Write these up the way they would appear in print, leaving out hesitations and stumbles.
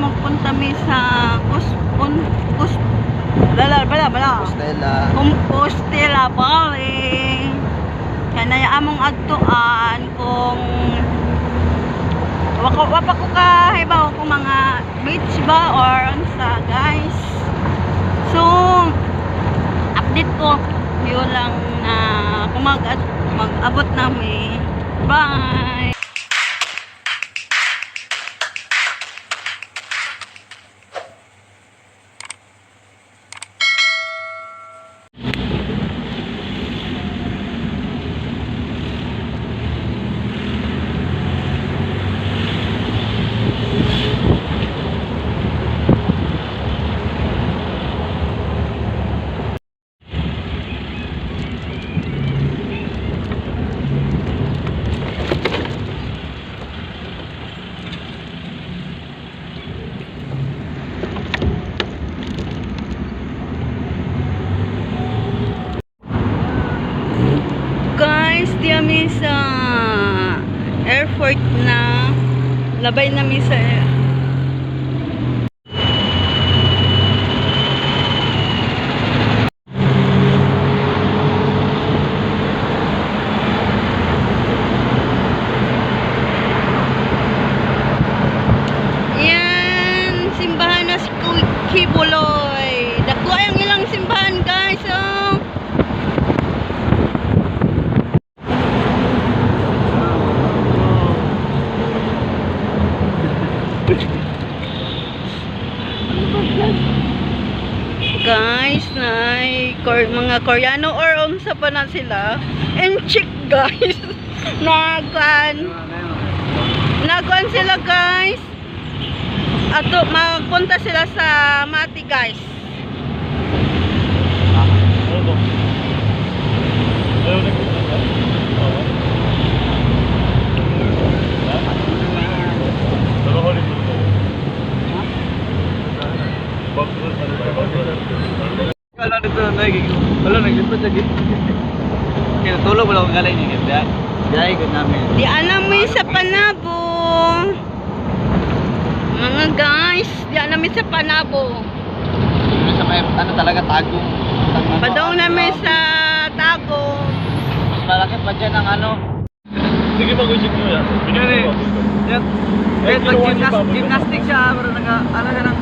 Magpunta mi sa Kus Un Kus bala bala bala. Stella. Compostela Valley. Kanay among adtuan kung wako wa pa ko kahibaw kung mga beach ba or unsa, guys. So update ko yun lang na kung mag-abot nami. Bye. Guys, di kami sa airport na. Labay nami sa. Yan, simbahan na si Kibuloy. Dako ang ilang simbahan, guys. Oh. Guys, na mga Koreano or unsa pa na sila. And chick, guys. Nagkuan. Nagkuan sila, guys. Ato magpunta sila sa Mati, guys. Ano to? Ayaw na ko. Oo. Ha? Pero Hollywood to. Wala dito na wala naglipad lagi. Kaya tulog wala akong galay niya. Biyahe. Biyahe ko namin. Di alam mo sa Panabo. Mga guys, di alam mo sa Panabo. Ano sa may ano talaga tagong. Padaw namin sa Tago. Mas malaki pa dyan ang ano. Sige, mag-usip mo yan. Yan eh. Yan. Eh, Eh, ginawa niya ba? gymnastic siya, pero nag ano siya ng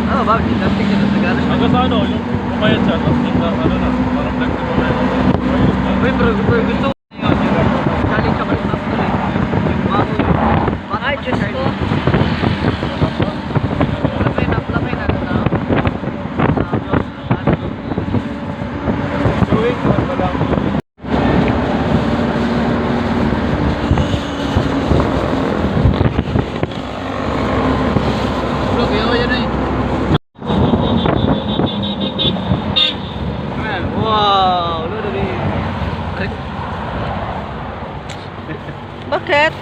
ano ba, gymnastic siya, tapos nag-ano siya. Hanggang sa ano, yung pumayat siya, tapos yung ano na, parang flexible na yun. Uy, pero pero gusto ko yun, yung challenge siya, balik up tuloy. Yung bago, bago Ay, pa Diyos siya, ko. Lapay na, lapay na, ano, ano, Gawin ko, wala. Bro, kaya yun eh. Man, wow, look at this. Aray. Bakit?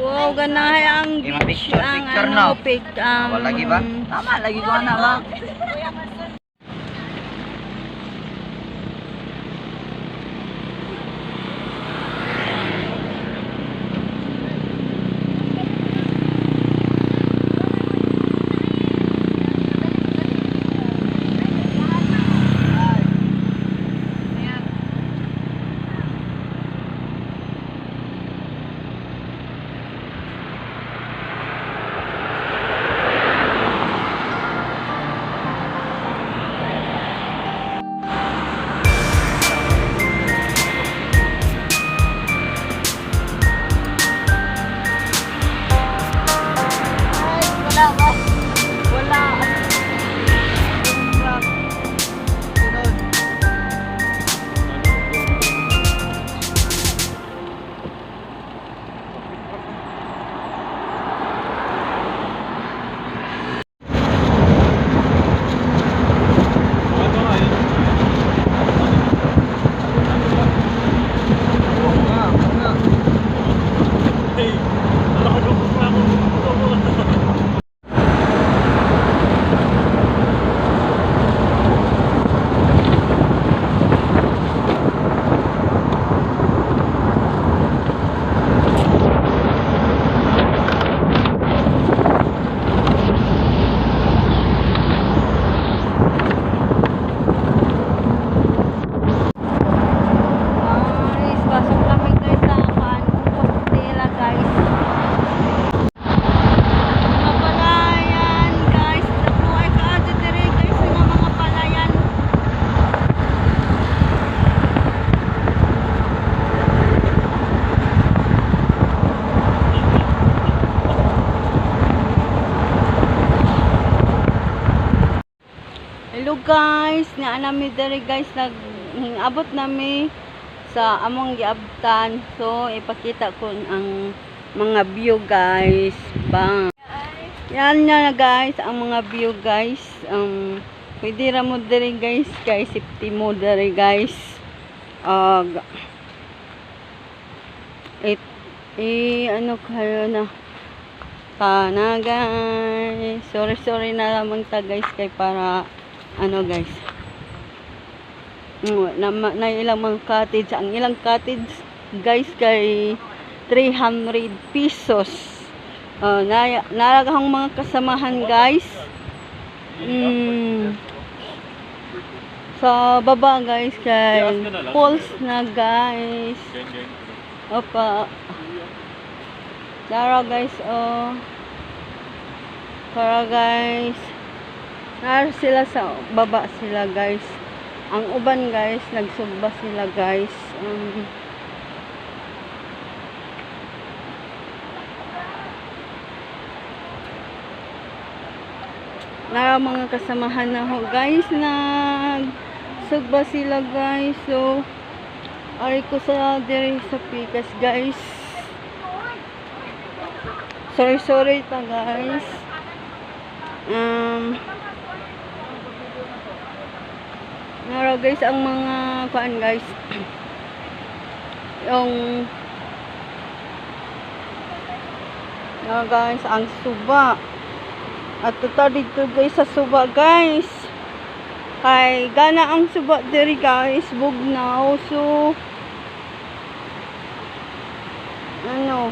Wow, ganahay ang beach, Picture, ang picture, ano, no? pic, ang. Wala lagi ba? Tama, lagi ko na ba? Hello guys, naa nami diri guys, nag-abot nami sa among giabtan. So ipakita ko ang mga view guys. Bang. Yan na guys, ang mga view guys. Pwede ra mo diri guys, kay safety mo diri guys. Og it ano kayo na kana guys. Sorry sorry na lamang ta guys kay para ano guys. Na ilang mga cottage, ang ilang cottage guys kay 300 pesos. Naragahang mga kasamahan guys. Sa baba guys kay falls na guys. Opa. Tara guys, oh. Tara guys. Nara sila sa baba sila guys. Ang uban guys, nagsugba sila guys. Nara mga kasamahan na ho guys, nagsugba sila guys. So ari ko sa diri sa pikas guys. Sorry sorry ta guys. Nara guys ang mga kuan guys. Yung nara guys ang suba. At ito dito guys sa suba guys. Kay gana ang suba diri guys, bugnaw. So ano?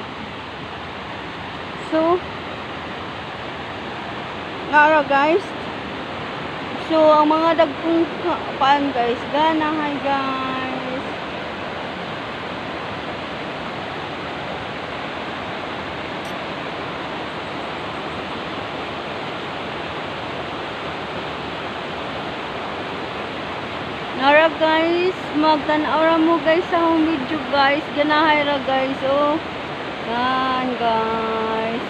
So nara guys. So ang mga dagkong paan guys, gana hi guys. Nara guys, magtan-aw ra mo guys sa akong video guys. Ganahay ra guys, oh. Yan guys.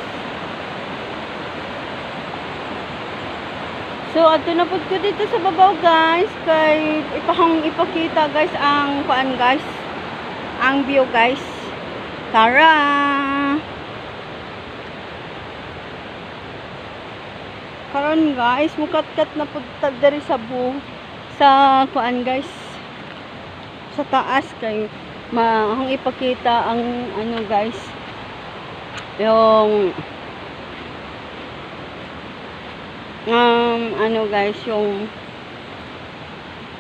So adto na pud ko dito sa babaw guys kay ipahong ipakita guys ang kuan guys, ang view guys. Tara. Karon guys, mukat-kat na pud ta diri sa sa kuan guys, sa taas kay maahong ipakita ang ano guys, yung ano guys, yung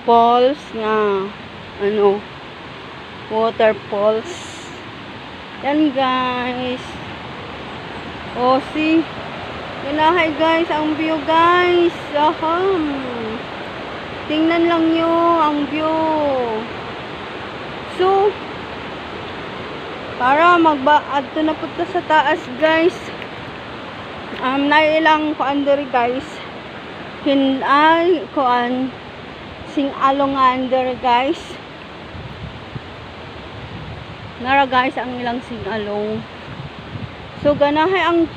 falls nga ano, waterfalls. Yan guys. Oh, see, ganahay guys ang view guys. Aham. Tingnan lang nyo ang view. So para magba-adto na punta sa taas guys. Nailang kuan diri guys. Hinay kuan sing alongan diri guys. Nara guys ang ilang sing-along. So ganahay ang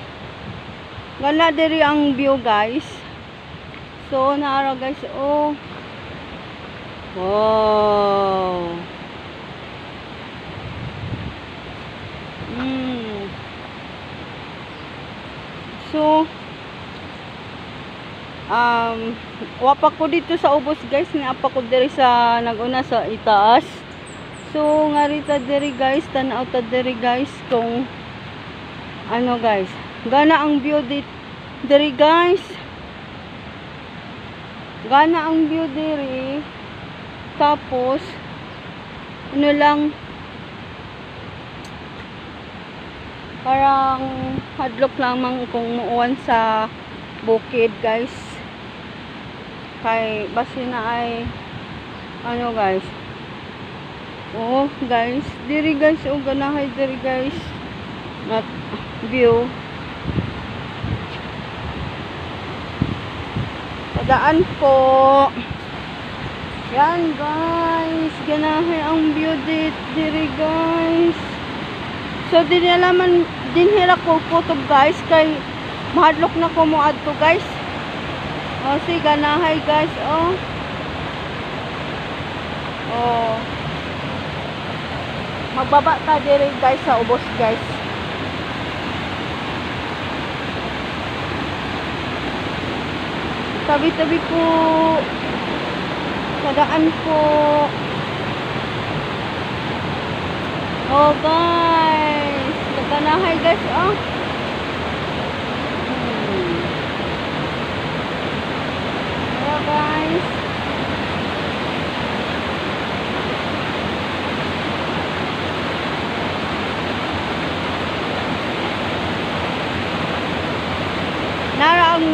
gana diri ang view guys. So nara guys, oh. Wow. So wapa ko dito sa ubos guys, naa pa ko diri sa naguna sa itaas. So ngarita diri guys, tan-aw ta diri guys kung ano guys. Gana ang view diri guys. Gana ang view diri. Tapos ano lang, parang hadlok lamang kung muuwan sa bukid guys. Kay basi na ay ano guys. Oh guys, diri guys, oh ganahay diri guys. Not view. Padaan po. Yan guys, ganahay ang view diri guys. So dinalaman dinhira ko kutob guys kay mahadlok na ko mo adto guys. Oh, si ganahay guys, oh. Oh. Magbaba ta diri guys sa ubos guys. Tabi-tabi po. Sa daan po. Oh guys, nagkanahay guys, oh. Hello guys. Nara ang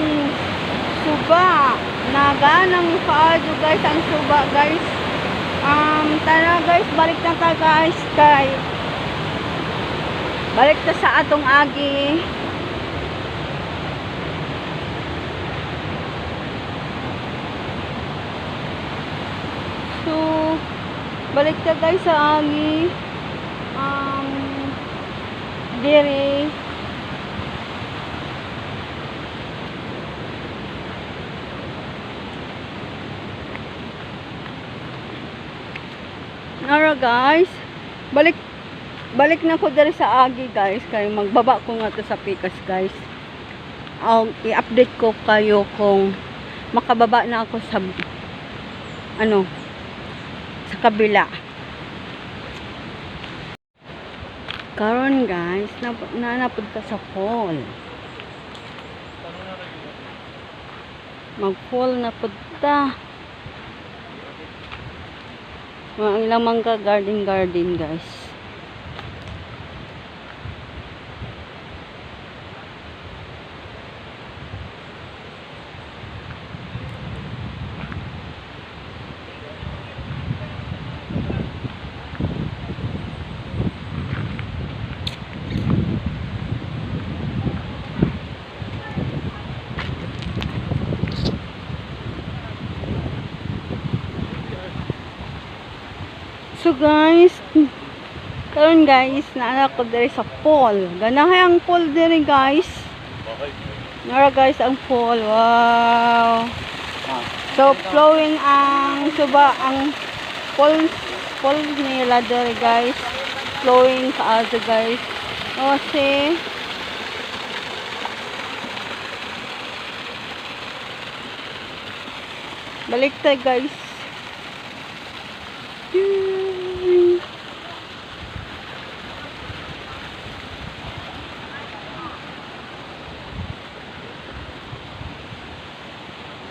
suba. Naganang kaadyo guys ang suba guys. Tara guys, balik na ta guys kay balik ta sa atong agi. So, balik ta guys sa agi. Diri. Nara guys, balik balik na ko diri sa agi guys kay magbaba ko nga to sa Pikas guys. I-update ko kayo kung makababa na ako sa ano sa kabila. Karon guys, nanapod ka sa fall. Mag-fall na pud ta. Mga ilang mangga garden garden guys. So guys, karon guys, naana ko diri sa pool. Ganahay ang pool diri guys. Nara guys ang pool. Wow. So flowing ang suba ang pool nila diri guys. Flowing kaayo guys. O see. Balik tayo guys.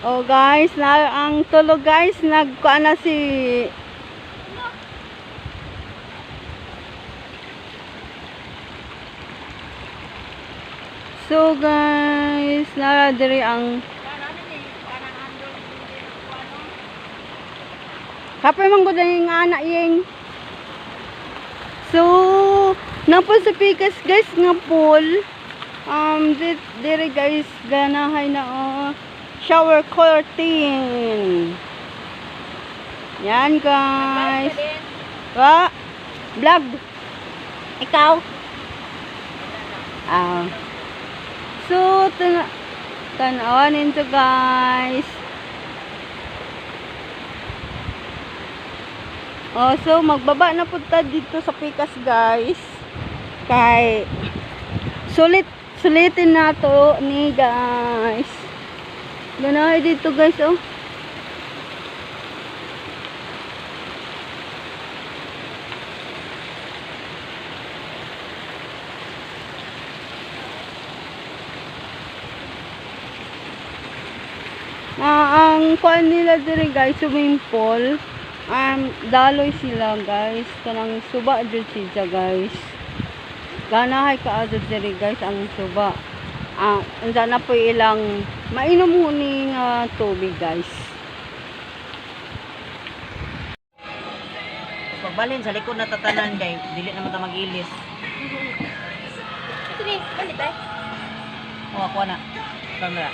Oh guys, na ang tulog guys, nagkuan na si So guys, nara diri ang Kapoy man gud ang anak yeng. So, napon sa Pikas guys nga pool. Diri guys ganahay na oh, shower curtain. Yan guys. Wa vlog. Ikaw. So tanawan nito guys. Oh, so magbaba na punta dito sa Pikas guys. Kay sulitin na to ni guys. Ganahay dito guys oh. Ang kuan nila diri guys, swimming pool. Daloy sila guys, kanang suba jud siya guys. Ganahay ka adto diri guys ang suba. Unsa na po ilang mainom huni nga tubig guys. Pagbalin sa likod na tatanan kay dili naman ta mag-ilis. Sige, balik tayo. Oh, ako na. Camera.